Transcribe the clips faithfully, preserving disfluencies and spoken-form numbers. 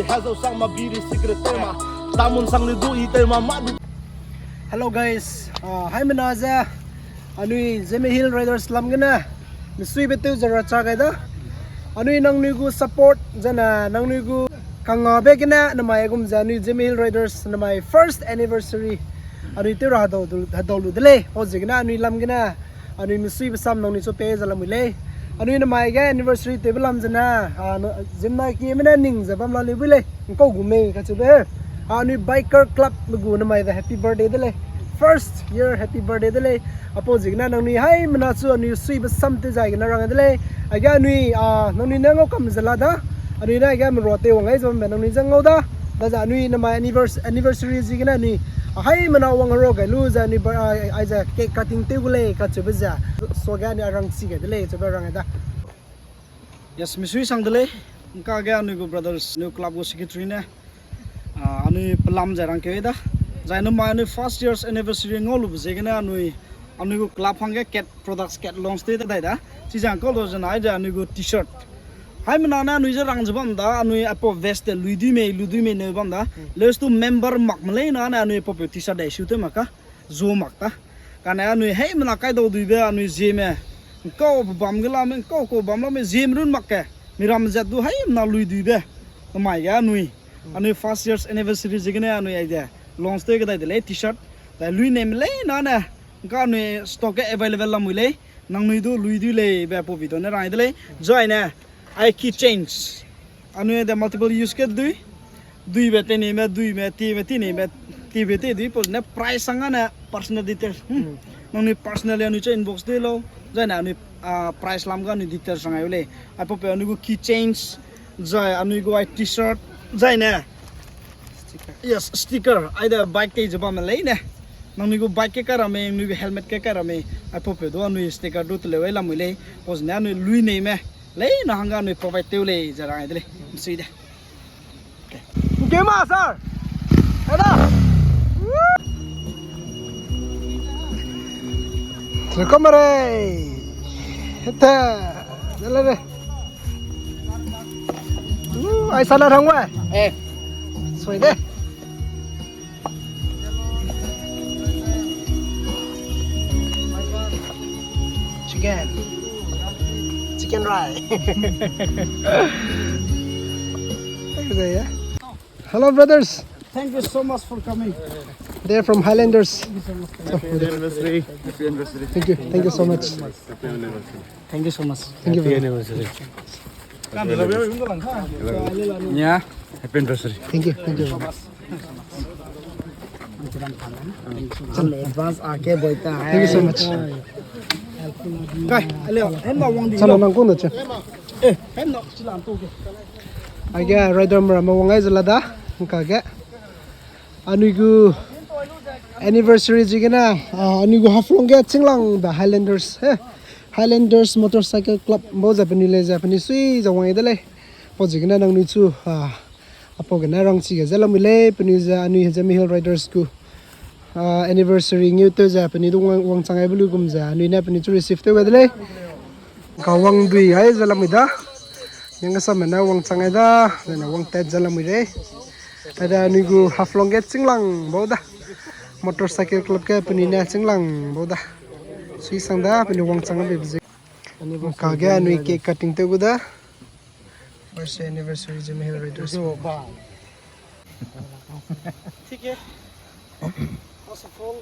Hazo sang ma biri secret tema. Damun sang ni du i tema ma du. Hello guys, uh, haimena ze anui Zeme Hill Riders lam gene mesuibe tew ze racha gai da. Anui nangnui gu support zene nangnui gu kangabe gene namai gum ze anui Zeme Hill Riders namai first anniversary anui tew ra hedau du, hedau lu de lei. Pau ziegene anui lam gene anui mesuibe sam nangnui chu pei ze lamui lei. Anui namai ge anniversary tewbe lam zene, ah, no, ziemmena kieme ne ning ze bam la leu bui lei, nkau gu mei kacheube. Ah, anui biker club me gu namai ze happy birthday de lei. First year happy birthday de lei. Apau ziegene nangnui haimena chu anui suibe sam tew zai gene rang de lei. Aige anui, ah, nangnui ne ngau kam ze la da. Anui ne aige merua tew wang ai ze bambe nangnui ze ngau da. Daze anui namai annivers-, anniversary ziegene anui, ah, haimena wang hero gai lu ze anui ba-, ah, aize cake cutting tew gu lei kacheube ze. Suage anui arang chi gai de lei, cheube rang ai da. Yes, misui sang de lei. Ngka ge anui gu brothers, anui club gu secretary ne, ah, anui pelam ze rangkeu da. Zai namai anui first year's anniversary ngau lube ziegene anui, anui gu club hangge cat products cat launch tew dai da. Chizang kau da zena aide anui gu t-shirt. Haimena ne anui ze rang ze bam da, anui aipau vest te lui dui mei, lu dui mei neu bam da. Leus tu member mak me lei na ne anui aipau peu t-shirt dai su tew mak ka, zu mak ta. Kane anui haimena kaidau duibe anui zieme. Nkau bam ge lame, nkau kau bam lame, zieme run mak ke. Miram zat du haimena lui duibe. Namai ge anui. Anui first year's anniversary ziegene anui aide launch tew kedai de lei t-shirt. Dai lui nei me lei na ne. Ngka anui stock ge available lamui lei. Nangnui du lui dui lei be pau video ne rang ai de lei. Zai ne, ai key chains. Anui de multiple use ke dui. Duibe teneime, duime, tiebe, tineime, tiebe, te dui, pau ne price sang ne personal details. Hmm. Nangnui personally anui che inbox de lau. Zai ne anui, ah, price lam ga anui details rang ai lei. Aipau peu anui gu key chains. Zai anui gu ai t-shirt. Zai ne. Yes, sticker. Aide bike ke ze bam lei ne. Nangnui gu bike ke kai ramme, nangnui gu helmet ke kai ramme. Aipau peu du anui sticker du teleu ai lamui lei. Pau ne anui lui nei me. Lei na hangga anui provide tew lei ze rang ai de lei. Msui de. Okay. Okay ma, sir. Ada. Welcome re. Hete. Dale re. Uh, ai sana rang wa. Eh. Soi de. Chicken. Chicken rice. Hello, brothers. Thank you so much for coming. They're from Highlanders. Happy anniversary. Happy anniversary. Thank you. Thank you so much. Thank you so much. Thank you very much. Happy anniversary. Yeah. Happy anniversary. Thank you. Thank you very much. Advance ake boita. Thank you so much. Kai, aleo, hen ma wang di. Sana nang kung da che. Eh, hen na, sila antu ke. Age rider mera ma wang ai zela da, ngka ge. Anui gu anniversary ziegene, ah, anui gu Haflong ge chinglang da Highlanders, eh. Highlanders Motorcycle Club, bau ze penui lei ze penui sui ze wang ai de lei. Pau ziegene nangnui chu, ah, apau gene rangchi ge ze lamui lei, penui ze anui Zeme Hill Riders gu, ah, anniversary ngeu tew ze penui du wang, wangchang ai belu gum ze, anui ne penui chu receive tew ga de lei. Ka wang dui ai ze lamui da. Yang ka samme ne wangchang ai da, zene wang tet ze lamui lei. Ada anui gu Haflong ge chinglang bau da. Motorcycle Club ge penui ne chinglang bau da. Sui sang da, penui wangchang ai be ze. Ka ge anui cake cutting tew gu da. First anniversary Zeme Hill Riders. ठीक है। First of all,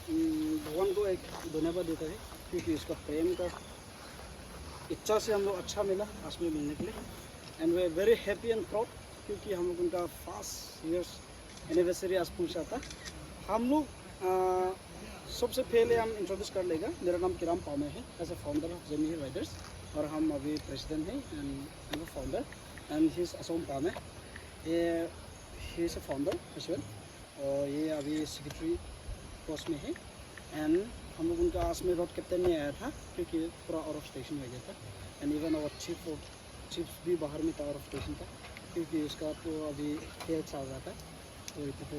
उम, भगवान को एक धन्यवाद देता है, क्योंकि उसका प्रेम का इच्छा से हम लोग अच्छा मिला, आज में मिलने के लिए। And we are very happy and proud, क्योंकि हम लोग उनका first years anniversary आज पहुंचा था। हम लोग, अ, सबसे पहले हम introduce कर लेगा। मेरा नाम किराम पामे है, as a founder of Zeme Hill Riders, और हम अभी president हैं and I'm a founder, and he is Asom पामे। ये, he is a founder as well। और ये अभी secretary post में है। And हम लोग उनका आज में road captain नहीं आया था, क्योंकि पूरा out of station हो गया था। And even our chief, chief भी बाहर में था, out of station था, क्योंकि उसका तो अभी health चल रहा था, तो इतना तो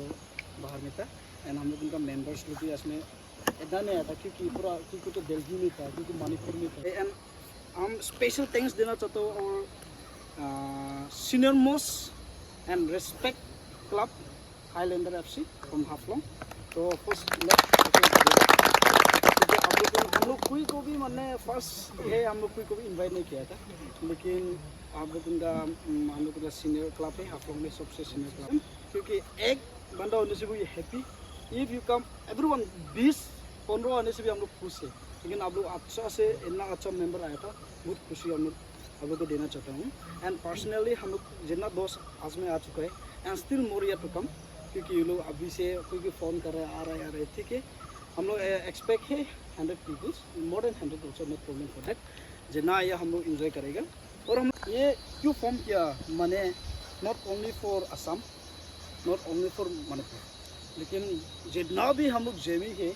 बाहर में था। And हम लोग उनका members लोग भी आज में इतना नहीं आया था, क्योंकि पूरा, क्योंकि तो दिल्ली में था, क्योंकि मणिपुर में था। And हम special thanks देना चाहता हूँ और, आ, senior most and respect club Highlander F C from Haflong. तो first, क्योंकि आप लोग, हम लोग कोई को भी, माने, first है, हम लोग कोई को भी invite नहीं किया था, लेकिन आप लोग उनका, हम लोग का senior club है, हाफलोंग में सबसे senior club। क्योंकि एक बंदा होने से भी happy, if you come, everyone, बीस, पन्द्रह आने से भी हम लोग खुश है। लेकिन आप लोग अच्छा से इतना अच्छा member आया था, बहुत खुशी हम लोग आप लोग को देना चाहता हूँ। And personally हम लोग जितना दोस्त आज में आ चुका है, and still more yet to come, क्योंकि ये लोग अभी से, क्योंकि phone कर रहे हैं, आ रहे हैं, आ रहे हैं, ठीक है। हम लोग, अ, expect है hundred people, more than hundred also, no problem for that। जितना आया हम लोग enjoy करेगा। और हम ये क्यों form किया, माने, not only for Assam, not only for Manipur, लेकिन जितना भी हम लोग Zeme है,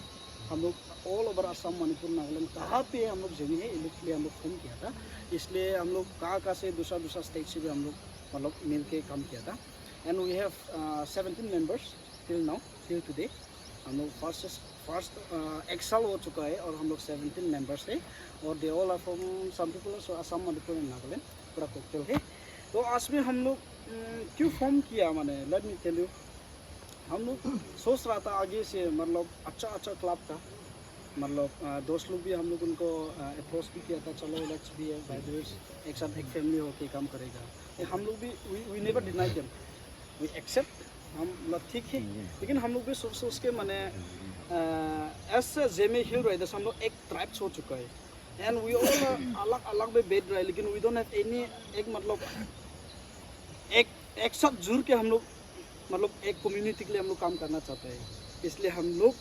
हम लोग all over Assam, Manipur, Nagaland, कहाँ पे हम लोग Zeme है, ये लोग के लिए हम लोग form किया था। इसलिए हम लोग कहाँ-कहाँ से, दूसरा-दूसरा state से भी हम लोग, मतलब, मिल के काम किया था। And we have, uh, seventeen members till now, till today। हम लोग first, first, uh, एक साल हो चुका है और हम लोग seventeen members है, और they all are from, some people are from Assam, Manipur and Nagaland, पूरा cocktail है। तो आज में हम लोग, उम, क्यों form किया, माने, let me tell you, हम लोग सोच रहा था आगे से, मतलब, अच्छा अच्छा club था, मतलब, अ, दोस्त लोग भी, हम लोग उनको, अ, approach भी किया था, चलो, let's be a brothers, एक साथ एक family होके काम करेगा। ये हम लोग भी, we, we never deny them, we accept, हम, मतलब, ठीक है, लेकिन हम लोग भी सोच सोच के, माने, अ, as a Zeme Hill Riders हम लोग एक tribes हो चुका है, and we all are अलग अलग में बैठ रहा है, लेकिन we don't have any, एक, मतलब, एक, एक साथ जुड़ के हम लोग, मतलब, एक community के लिए हम लोग काम करना चाहते हैं। इसलिए हम लोग,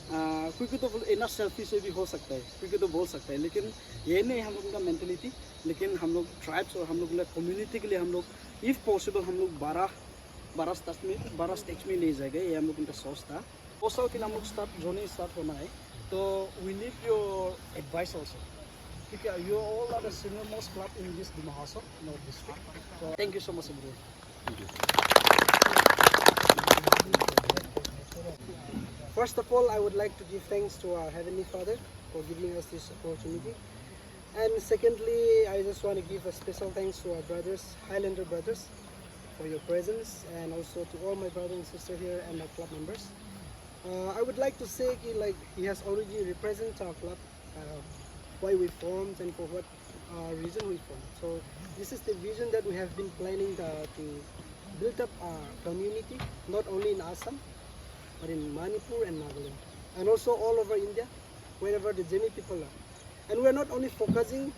आ, कोई कोई तो बोल, इतना selfish से भी हो सकता है, कोई कोई तो बोल सकता है, लेकिन ये नहीं हम लोग का mentality। लेकिन हम लोग tribes और हम लोग का community के लिए हम लोग, if possible, हम लोग बारह, बारह state में, बारह state में ले जाएगा, ये हम लोग का सोच था। दो साल के लिए हम लोग start, journey start होना है, तो we need your advice also, क्योंकि you all are the senior most club in this Dima Hasao, in our district। So thank you so much, everyone। First of all, I would like to give thanks to our Heavenly Father for giving us this opportunity. And secondly, I just want to give a special thanks to our brothers, Highlander brothers, for your presence, and also to all my brother and sister here and my club members. Uh, I would like to say, ki, like, he has already represented our club, uh, why we formed and for what, uh, reason we formed. So this is the vision that we have been planning, uh, to build up our community, not only in Assam, but in Manipur and Nagaland, and also all over India, wherever the Zeme people are. And we are not only focusing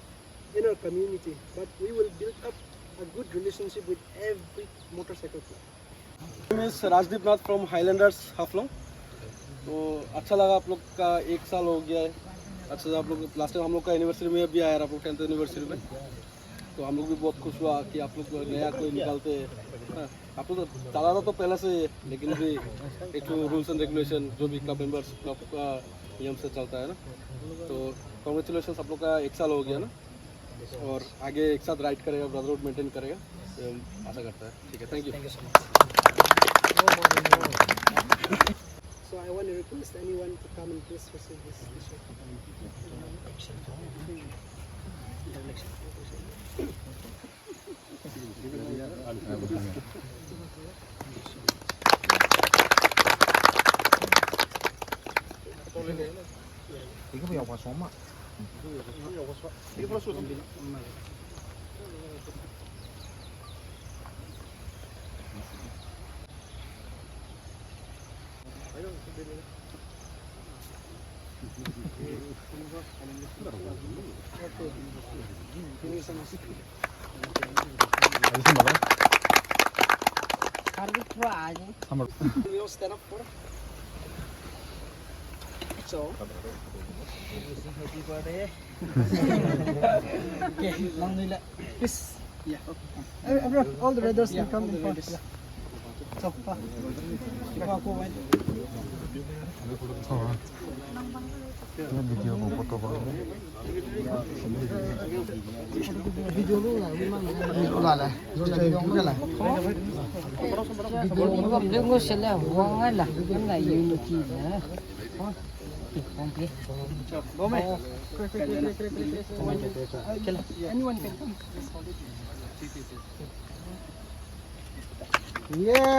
in our community, but we will build up a good relationship with every motorcycle club। My name is Rajdeep Nath from Highlanders Haflong। तो अच्छा लगा, आप लोग का एक साल हो गया है। अच्छा, आप लोग, last time हम लोग का anniversary में भी आया, आप लोग tenth anniversary में। तो हम लोग भी बहुत खुश हुआ कि आप लोग नया कोई निकालते हैं। हाँ, आप लोग तो चला रहा तो पहले से ही है, लेकिन भी एक तो rules and regulation, जो भी club members, club का नियम से चलता है ना। तो congratulations, आप लोग का एक साल हो गया ना, और आगे एक साथ ride करेगा, brotherhood maintain करेगा, ये हम आशा करता है। ठीक है, thank you। Thank you so much। So I want to request anyone to come and please receive this T-shirt. We'll stand up for. So, happy birthday. Okay, long live. Please. Yeah, okay. Everyone, all the riders can come in front. Yeah. So, pa. Pa, ko wai. Video ko photo ko. Video lu la, lu la la. Video lu la. Video lu la, lu la. Video lu la, lu la. Anyone can come. Yeah!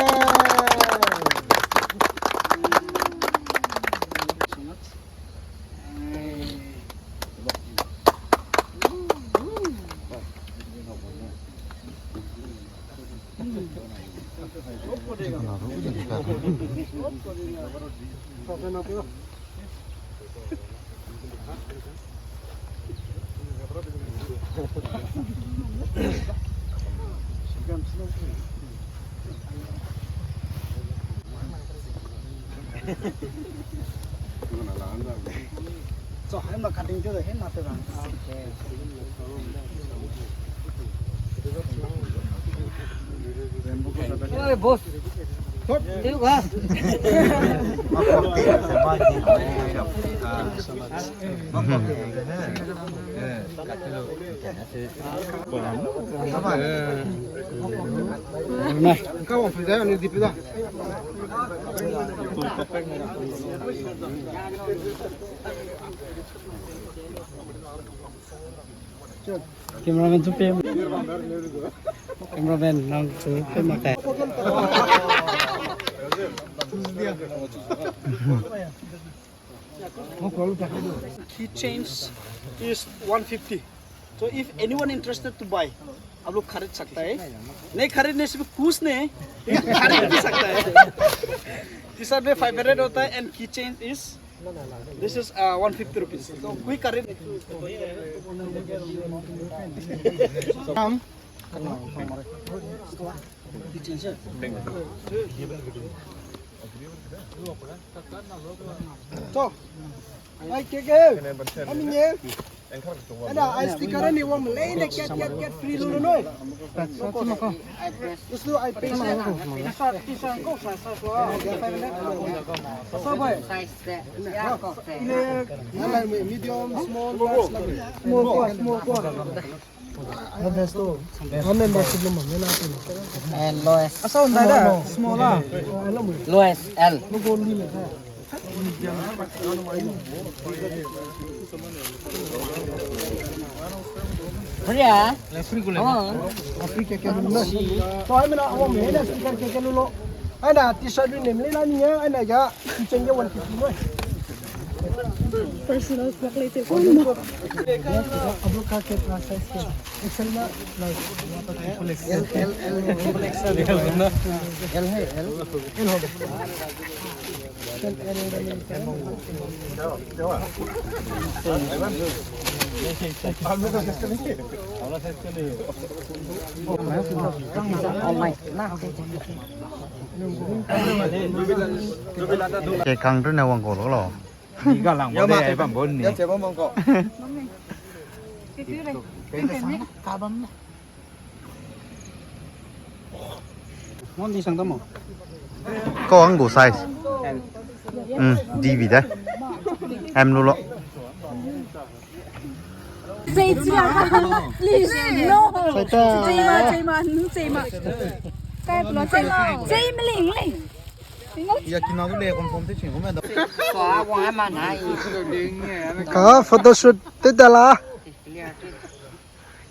Hello, boss. Cameraman chu pe. Cameraman, nang chu pe mak te. Key change is one fifty. So if anyone interested to buy, आप लोग खरीद सकता है। नहीं खरीदने से भी कुछ नहीं, खरीद भी सकता है। T-shirt में five hundred होता है and key change is, this is, uh, one fifty rupees. तो कोई खरीद So, ai ke ke. Kami ne. Ana, ai sticker ni wang lei ne kat, kat, kat free lu lu noi. Just do ai pay. Sa, sa, sa, sa, sa. Sa boy. Size de. Ya, ko se. Ile, ile medium, small, large, large. Small ko, small ko. Membership number, mena tu. Eh, lowest. Asa undai da, small la. Lowest L. Free ah? Free ke ke lu na. So, ai mena, oh, mena sticker ke ke lu lo. Ai na, T-shirt ni nem le na ni ya, ai na ya. Personal chocolate. Abro ka ke plus size ke? X L na, large. L, L, L, L X L. L hai, L. L ho. Oh my, na, okay. Ke kang tu ne wang ko lo lo. Ni ga lang ba de, ai bam bo ni. Ya che bam bam ko. Ka bam na. Mon di sang ta mo. Ko ang gu size. Hmm, D B de. M lu lo. Please, no. Saita. Cheima, cheima, cheima. Kai lo cheima. Cheima ling ling. Ya kina du le confirm te ching ko me da. Ka photoshoot te da la.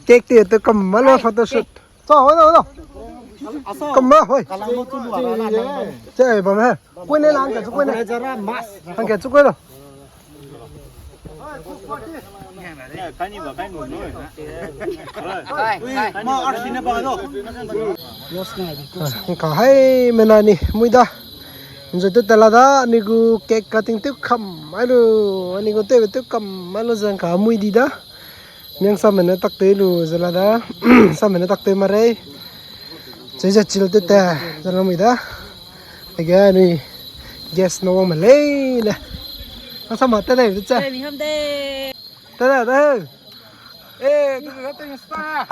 Cake te te kam ma lo photoshoot. Cho, ho, ho, ho. Kam ma, hoi. Che, bam he. Koi ne lang ke, koi ne. Lang ke, koi lo. Ka hai mena ni mui da. Nzo tu tela da, ani gu cake cutting tu kam, ai lu, ani gu tebe tu kam, ai lu zang ka mui di da. Miang sa mene tak te lu zela da, sa mene tak te marei. Chei ze chil te te, zela mui da. Ege ni guest no wang me lei ne. Asa ma te lei, te che. Ni ham de. Te lei, te. Eh, te lei, te lei, sa.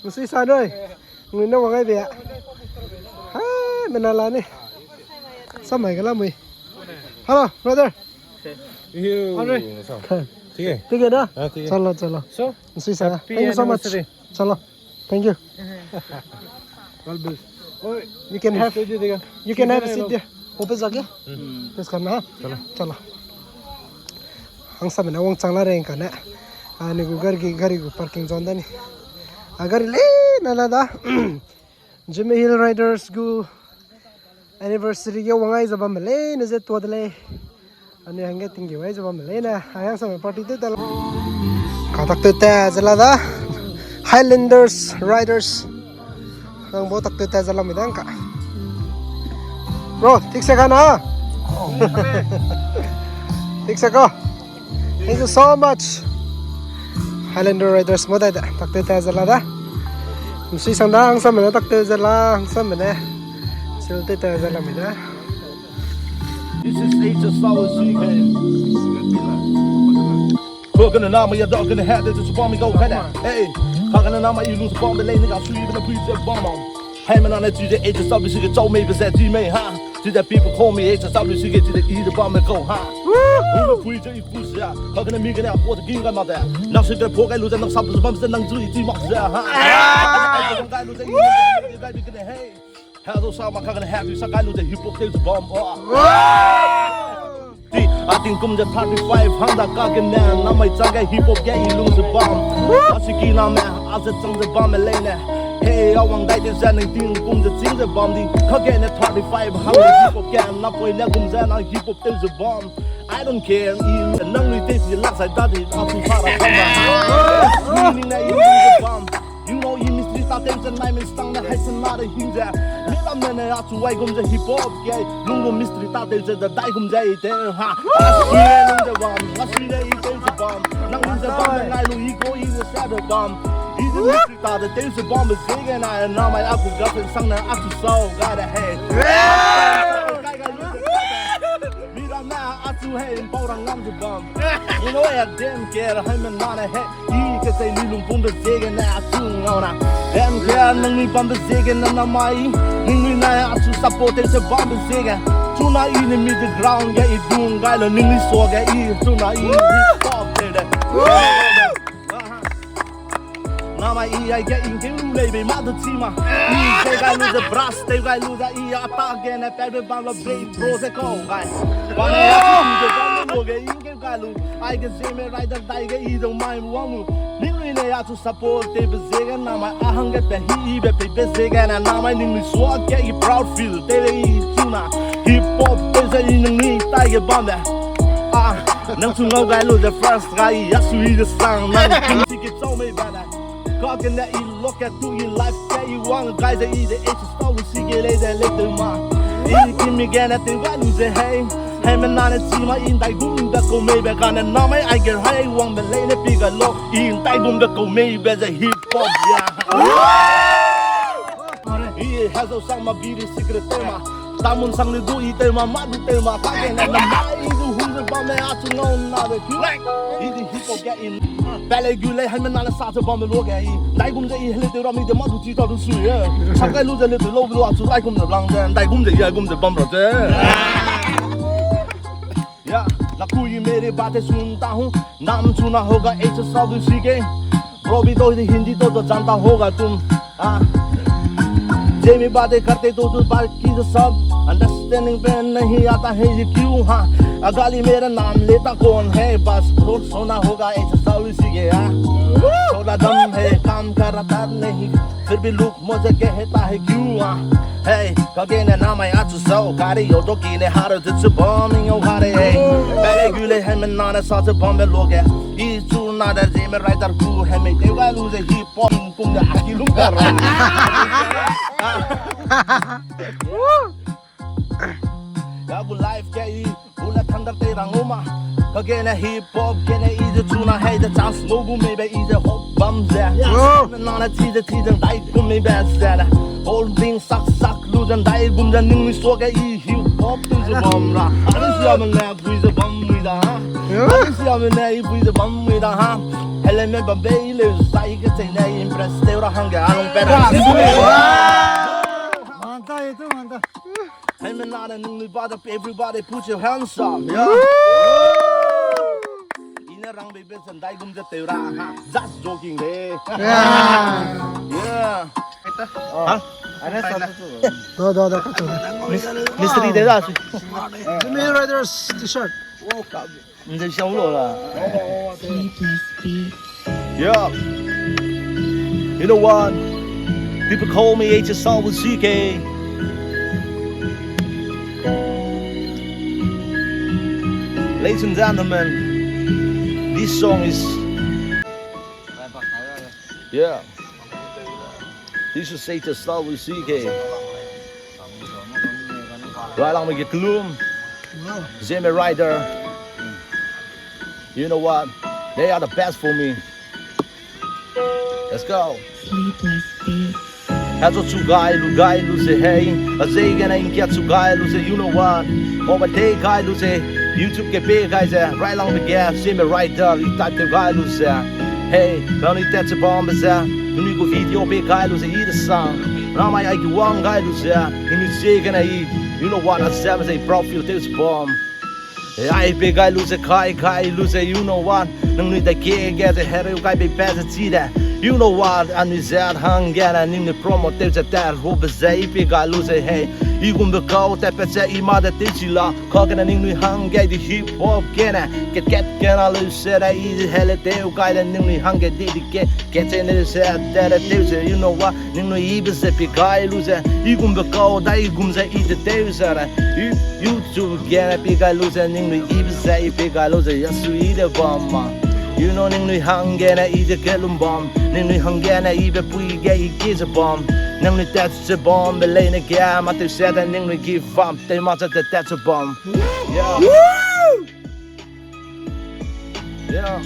Musui sa noi. Ngui na wang ai be. Hai, mena la ni. Sa mai ga la mui. Hello, brother. Yo, अरे। Sa. ठीक है। ठीक है ना? हाँ, ठीक है। चलो, चलो। So, Musui sa. Happy anniversary. Thank you so much. चलो। Thank you। God bless। ओए, you can have, stage देखा। You can have a seat there। वो पे जाके। हम्म। Press करना, हाँ? चलो। चलो। Hangsame ne wangchang la reng kane. Ani gu gari, gari gu parking zone da ni. A gari le na la da. Zeme Hill Riders gu anniversary ge wang ai ze bamme leine ze tua de lei. Anui hangge tinggi wai ze bamme leine, ayang same party tew ta la. Ka tak tew ta ze la da. Highlanders Riders. Nang bo tak tew ta ze la mi dang ka. Bro, thik se ka na? Thik se ko. Thank you so much. Highlander Riders mo dai de, tak tew ta ze la da. Msui sang da, ang same ne tak tew ze la, ang same ne. Sil tew ta ze la mi da. This is H S R C K. Ko gana na ma ya da gana ha de zu bam mi gau kana. Hey, ka gana na ma i lu bam de lei ni ga sui bana pui ze bam ma. Hey, mana na tu de H S R C K chau mei be ze di mei ha. To the people call me H S R C K, to the e de bam me gau ha. Woo! Pui ze i pu ze. Ka gana mi gana po de ging ga ma de. Na se de po ga lu ze na sa bam ze nang zu i ti mak ze ha. Ai, lu ze i ga mi gana hey. Hello, sa ma ka gana happy sa kai lu ze hip hop tew ze bam. Wow! Ti, a tingkum ze thirty-five hang da ka gene, na mai cha ge hip hop ge i lung ze bam. A siki na me, a ze chang ze bam me leine. Hey, a wang dai de ze nang tingkum ze ching ze bam di. Ka gene thirty-five hang da hip hop ge, na poi ne gum ze na hip hop tew ze bam. I don't care, i nang lui te si lak sai da di, a tu sa ra bam. Ni na i lung ze bam. You know, i mystery ta tew ze nai men sang na hai sen na de hing ze. Mi lam ne ne a chu wai gum ze hip hop ge. Lung lu mystery ta tew ze da dai gum ze i tew ha. A sui ne lung ze bam, a sui ne i tew ze bam. Nang lung ze bam ne ngai lu i go i ze sa de bam. I ze mystery ta de tew ze bam be ze ge na na mai a gu ga sen sang na a chu sau ga de hey. Kai ga lu ze Mi ram na a chu hei mpau rang ngam zu bam. You know, I don't care, hai men na ne hei. I ke sei ni lung pum be ze ge na a chu ngau na. Don't care, nang ni bam be ze ge na na mai. Ning ni na a chu support te se bam be ze ge. Chu na i ni mi de ground ge i dung gai lo ning ni so ge i. Chu na i ni pop te de. Aha. Namai i ai ge ingkeu lei bei ma du chi ma. I te gai lu ze brush, te gai lu ze i a ta ge ne pe be bam lo bei bro ze kau gai. Ba ne ya chu ze bam lo ge ingkeu gai lu. Ai ge Zeme Rider dai ge i dong mai mu wang mu. Ning lui ne ya chu support te be ze ge namai a hang ge pe hi i be pe be ze ge na namai ning lui sua ge i proud feel te le i chu na. Hip hop te ze i ning lui tai ge bam de. Ah, nang chu ngau gai lu ze first gai ya sui de sang nang. Ki chau mei ba na. Ka gene i look at to i life ke i wang gai ze i de H S R C K lei de lei de ma. I ki mi gene te gai lu ze hei. Hei me na ne chi ma i ndai gum de ko mei be ka ne na mai ai ge hai wang be lei ne pi ga lo. I ndai gum de ko mei be ze hip hop ya. I ha zo sang ma biri secret te ma. Tamun sang ni du i te ma, ma du te ma, ka gene na ma i du hu ze bam ne a chu ngau na de ki. I di hip hop ge in. Pele gu lei hai me na le sa ze bam lo ge i. Dai gum ze i hele te ra mi de ma du chi ta du sui e. Sa kai lu ze le te lo lo a chu dai gum ze blang ze. Dai gum ze i ai gum ze bam ra ze. Ya, na ku i mere baate sunta hu. Naam chuna hoga H S R C K. Bro bhi to Hindi to to janta hoga tum. Ah. Zeme baatein karte to to baaki to sab understanding pe nahi aata hai ye kyun ha. Agali mera naam leta kaun hai, bas bro sona hoga H S R C K ha. Thoda dam hai, kaam ka raata nahi, phir bhi log mujhe kehta hai kyun ha. Hey, kagene namai achu sau, kari yo doki ne haro de chu bam ngau hare. Hey, pele gu lei hai me na ne sa chu bam be loge. I chu na da Zeme Rider ku hai me te ga lu ze hip hop kum da aki lu ka ra. Ya gu life ke i, gu la thunder te rang uma. Kagene hip hop gene i ze chu na hai de chance mo gu mei be i ze hop bam ze. Wow. Na na chi ze chi ze dai gu mei be ze na. Holding sak sak lu ze dai gum ze ning mi so ge i hip hop tu ze bam ra. Ani sia me ne bui ze bam mui da ha. Yeah. Ani sia me ne i bui ze bam mui da ha. Hele me bam be i le sai ke che ne impress te ra hang ge a long pe ra. Wow. Manta e tu manta. Hai me na ne ning mi ba da everybody put your hands up. Yeah. Woo! Ine rang bei be zendai gum ze teu ra ha. Just joking de. Yeah. Yeah. Ha? Ane sa tu. Da, da, da, ka tu. Mis-, mystery de da si. Zeme Riders t-shirt. Nde shau lo la. Yeah. You know what? People call me H S R C K. Ladies and gentlemen, this song is, yeah, this is H S R C K. Railang me ge kelum, Zeme Rider. You know what? They are the best for me. Let's go. Sleepless beats. Hazo chu gai lu gai lu ze hei, a zei gene ingkia chu gai lu ze, you know what? Mobile te gai lu ze, YouTube ge pe gai ze, railang me ge, Zeme Rider, i type te gai lu ze. Hey, nang ni tat ze bam be ze, nang ni gu video pe gai lu ze, i de sang. Nang mai ai ki wang gai lu ze, nang ni ze gene i, you know what? A zem ze i profile te ze bam. Ai pe gai lu ze kai, kai lu ze, you know what? Nang nui da ke ge ze hereu gai be pa ze chi de. You know what? Anui zat hang gene ning nui promote tew ze tat ru be ze i pe gai lu ze hei. I gum be kau tat pe ze i ma de tew chi la. Ka gene ning nui hang gai di hip hop gene. Ket ket gene lu se de i hele tew gai de ning nui hang gai di di ke. Ket ze ne se de de tew ze, you know what? Ning nui i be ze pe gai lu ze. I gum be kau da i gum ze i de tew ze de. I YouTube gene pe gai lu ze, ning nui i be ze i pe gai lu ze, ya sui de bam ma. You know, ning nui hang gene i de ke lum bam, ning nui hang gene i be pui ge i ke ze bam, ning nui tat ze bam, be lei ne ge, ma tew se de ning nui give up, tew ma ze de tat ze bam. Yeah. Yeah.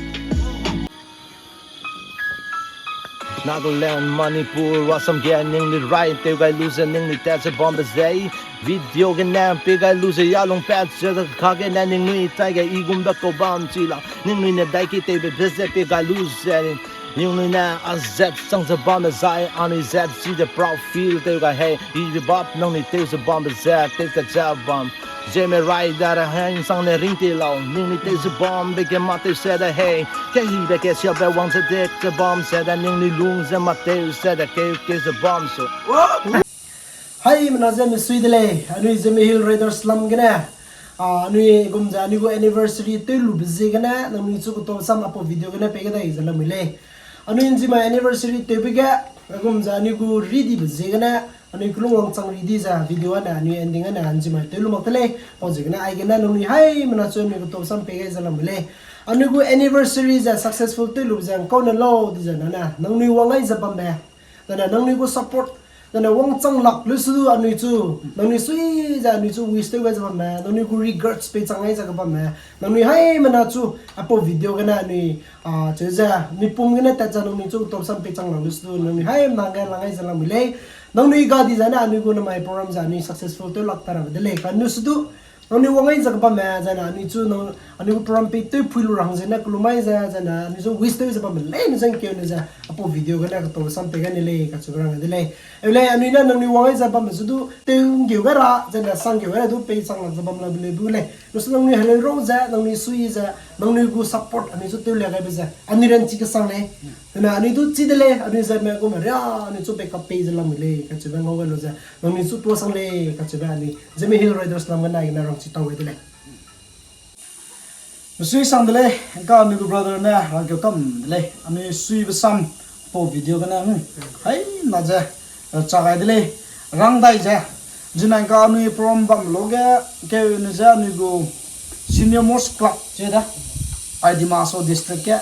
Nagaland, Manipur, Assam ge ning nui rai tew gai lu ze ning nui tat ze bam be zei. Video gene pe gai lu ze ya lung pat ze de ka gene ning nui tai ge i gum be kau bam chi la. Ning nui ne dai ki tew be be ze pe gai lu ze. Ning nui ne a zat sang ze bam be zai anui zat chi de proud feel tew gai hei. I be bap nang nui tew ze bam be ze tew tat ze bam. Zeme Rider hang sang ne ring te lau, ning ni tew ze bam be ge ma tew se de hei. Ke hi be ke sia be wang ze dek ze bam se de ning ni lung ze ma tew se de ke ke ze bam su. Hai, mena ze misui de lei, anui Zeme Hill Riders lam gene. A, anui gum ze anui gu anniversary tew lu be ziegene, nang nui chu gu to sam apo video gene pe ge dai ze lamui lei. Anui nzima anniversary tew be ge, gum ze anui gu ri di be ziegene, anui kelung wangchang ri di ze video ane, anui ending ane, nzima tew lu mak te lei, pau ziegene, aigene, nang nui hai, mena chu anui gu to sam pe ge ze lamui lei. Anui gu anniversary ze successful tew lu be ze, kau ne lau di ze nane, nang nui wang ai ze bam be. Zane nang nui gu support, zane wangchang lak lu su du anui chu, nang nui sui ze anui chu wish tew gai ze bam me, nang nui gu regards pe chang ai ze ge bam me, nang nui hai mena chu, apo video gene anui, a, cheu ze, mi pum gene tat ze nang nui chu top sam pe chang lak lu su du, nang nui hai mena ge lang ai ze lamui lei, nang nui ga di zane anui gu namai program ze anui successful tew lak ta ra de lei, ka nu su du, nang nui wang ai ze ge bam me, zane anui chu nang, anui gu program pe tew pui lu rang zene kelum ai ze, zane anui chu wish tew ze bam me lei, nu ze ngkeu ne ze, apo video gene keto sam pe gene lei, kacheu rang de lei. Eu lei, anui ne nang nui wang ai ze bam me zu du, tew ngkeu gai ra, zane sang ngkeu gai ra du pe chang lak ze bam la lei bu lei. Nu su nang nui heleu rau ze, nang nui sui ze, nang nui gu support, anui chu tew le gai be ze, anui ran chi kesang lei. Zane anui du chi de lei, anui ze me gu me ria, anui chu pe ka pe ze lamui lei, kacheube ngau gai lu ze, nang nui chu tuasang lei, kacheube anui Zeme Hill Riders lam gene gene rangchi tau gai de lei. Mesui sang de lei, ngka anui gu brother ne rangkeu kam de lei, anui sui be sam, apo video gene, hmm, hai na ze, eh, cha gai de lei, rang dai ze, zinai ngka anui program bam lu ge, keu ne ze anui gu senior most club ze da, ai Dima Hasao district ge,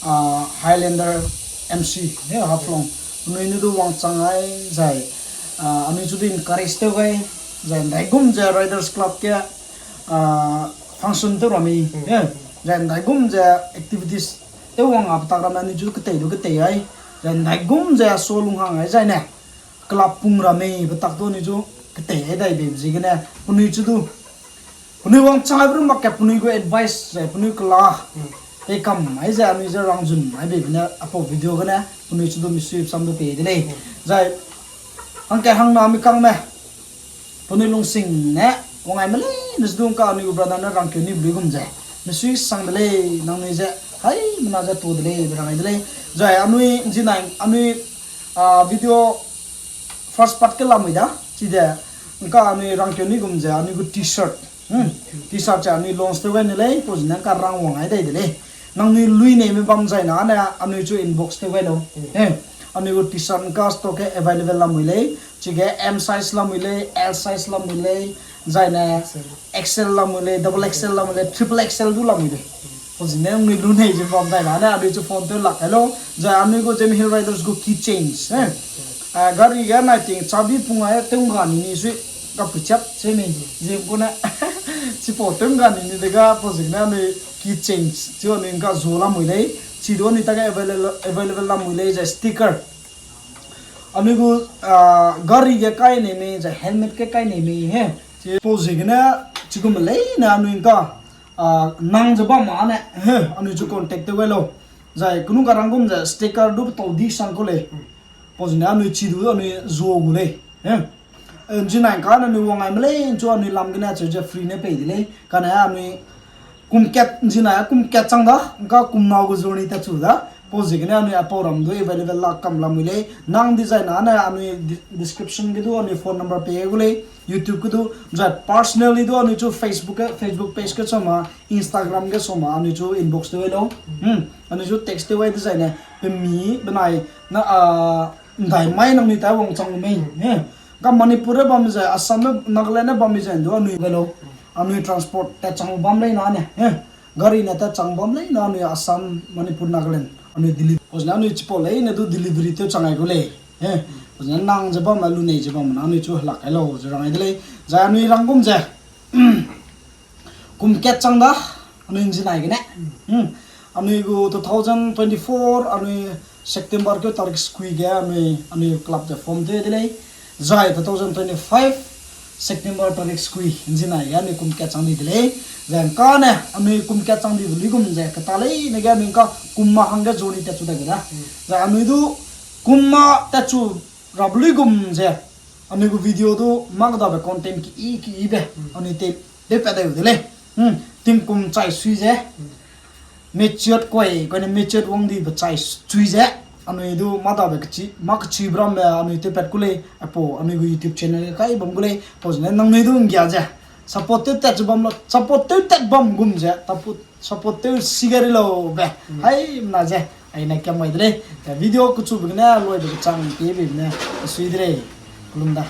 ah, Highlander M C, he, Haflong, anui ne du wangchang ai zai, ah, anui chu du encourage tew gai, zai ndaigum ze Riders Club ge, ah, function tew ra mei, he, zai ndaigum ze activities tew wang a petak ramme anui chu ketei du ketei ai, zai ndaigum ze so lung hang ai zai ne, club pung ra mei petak du anui chu ketei ai dai be ziegene, penui chu du, penui wangchang ai be ru mak ke penui gu advice zai penui kela, tei kam ai ze anui ze rangzun ai be bene apo video gene, penui chu du mesui sam du pe de lei. Zai, hangke hangna mi kangme, penui lungsing ne, wang ai me lei, ne zu du ngka anui gu brother ne rangkeu ni be lui gum ze, mesui sang de lei, nang nui ze, hai, mena ze tu de lei, be rang ai de lei. Zai anui, zinai, anui, ah, video first part ke lamui da, chide, ngka anui rangkeu ni gum ze, anui gu T-shirt, hmm, T-shirt ze anui launch tew gai ne lei, pau zene ngka rang wang ai dai de lei. Nang nui lui nei me bam zai na ne, anui chu inbox tew gai lau. Eh, Anui gu t-shirt ngka stock ke available lamui lei. Chige M size lamui lei, L size lamui lei, zaine X L lamui lei, double X L lamui lei, triple X L du lamui lei. Pau ziegene nangnui lu nei ze bam dai na ne, anui chu phone tew lak hello. Zai anui gu Zeme Hill Riders gu keychains, eh. Ah, gari ge nai ting chabi pung ai tew ngga ni ni sui ka puchat se mi. Zeme gu ne. Chipau tew ngga ni ni de ga pau ziegene anui keychains chu anui ngka zu lamui lei. Chi du anui ta ge available, available lamui lei zai sticker. Anui gu, ah, gari ge kai nei mei, zai helmet ge kai nei mei, he. Chipau ziegene, chigum leine anui ngka, ah, nang ze bam ma ne, he, anui chu contact tew gai lau. Zai, kenu karang gum ze sticker du petau di sang kau lei. Pau ziegene anui chi du anui zu gu lei, he. Eh, nzinai ngka ne anui wang ai me lei, chu anui lam gene chu ze free ne pei de lei. Kane anui kum kat, nzinai kum kat chang da, ngka kum nau gu journey tat chu da. Pau ziegene anui apau ram du available la kam lamui lei. Nang design ane anui de-, description ge du anui phone number pei gu lei. YouTube ge du, zai personally du anui chu Facebook ge, Facebook page ge chama, Instagram ge chama, anui chu inbox tew ai lau. Hmm, anui chu text tew ai design ne, pe mi, benai, na, ah, ndai mai nangnui ta wangchang mei, he. Ga Manipur ge bam ze, Assam ge, Nagaland ge bam ze, du anui gai lau. Anui transport tat chang bam lei na ne, he. Gari ne tat chang bam lei na anui Assam, Manipur, Nagaland. Anui deli-, pau ziegene anui chipau leine du delivery tew chang ai gu lei, he. Pau ziegene nang ze bam, lu nei ze bam, na anui chu helak ai lau, ze rang ai de lei. Zai anui rang gum ze. Kum kat chang da, anui nzinai gene. Hmm. Anui gu two thousand twenty-four, anui September keu tarik sekui ge, anui, anui club ze form tew de lei. Zai two thousand twenty-five, September tarik sekui, nzinai ge anui kum kat chang di de lei. Zai ngka ne, anui kum kat chang di de luigum ze, kata leine ge anui ngka kum ma hangge journey tat chu dai gu da. Zai anui du, kum ma tat chu rap luigum ze, anui gu video du, mâ kadabe content ki i, ki ibe, anui te, tewpat dai gu de lei. Hmm, tingkum chai sui ze. Matured koi, koine matured wang dibe chai s-, chui ze. Anui du mâ dabe kechi, mâ kechibe rambe anui tewpat gu lei, apau anui gu YouTube channel ge kai bam gu lei, pau ziegene nangnui du nggia ze. Support tew tat ze bam la, support tew tat bam gum ze, tapu-, support tew si gari lau be. Hai, mna ze, aine kiam mai de lei. Te video kechube gene, loibe kechang, pebe ne, sui de lei. Kelum da.